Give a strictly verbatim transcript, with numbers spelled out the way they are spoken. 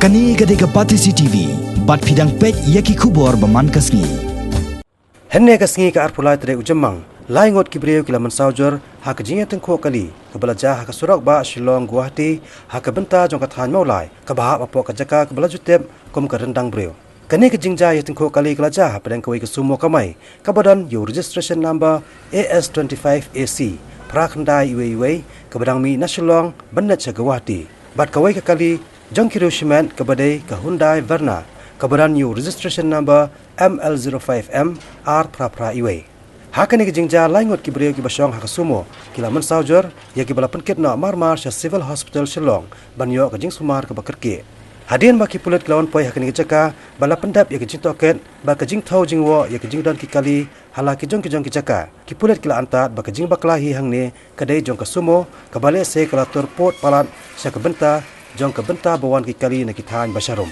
Kane ka dei ka Batesi T V, bad phi dang peit ïa ki khubor ba man ka sngi. Hynne ka sngi ka arphew lai tarik u Jymmang, lai ngut ki briew ki la mynsaw jur ha ka jingïatyngkhuh kali kaba la jia ha ka surok bah Shillong Guwahati, ha ka bynta jong ka thaiñ Mawlai kaba hap hapoh ka jaka kaba la ju tip kum ka Ryndang Briew. Kane ka jingjia ïatyngkhuh kali ka la jia hapdeng kawei ka sumo kamai kaba don ïa u registration number A S twenty-five A C phra khyndai iwei iwei, kaba dang mih na Shillong ban leit sha Guwahati, bad kawei ka kali jong ki riew shimet kaba dei ka Hyundai Verna, kaba don ïa u registration number M L zero five M ar phra phra iwei. Ha kane ka jingjia, lai ngut ki briew kiba shong ha ka sumo ki la mynsaw jur, ïa kiba la pynkit noh mar mar sha Civil Hospital Shillong ban ïoh ka jingsumar kaba kyrkieh. Hadien ba ki pulit ki la wan poi ha kane ka jaka, ba la pyndep ïa ka jingtohkit bad ka jingthew jingwoh ïa ka jingdon ki kali ha la ki jong ki jong ki jaka, ki pulit ki la antad ba ka jingbakla hi hangne ka dei jong ka sumo kaba lehse ka la tur pud palat sha ka bynta jong ka bynta ba wan ki kali na ki thaiñ ba sharum.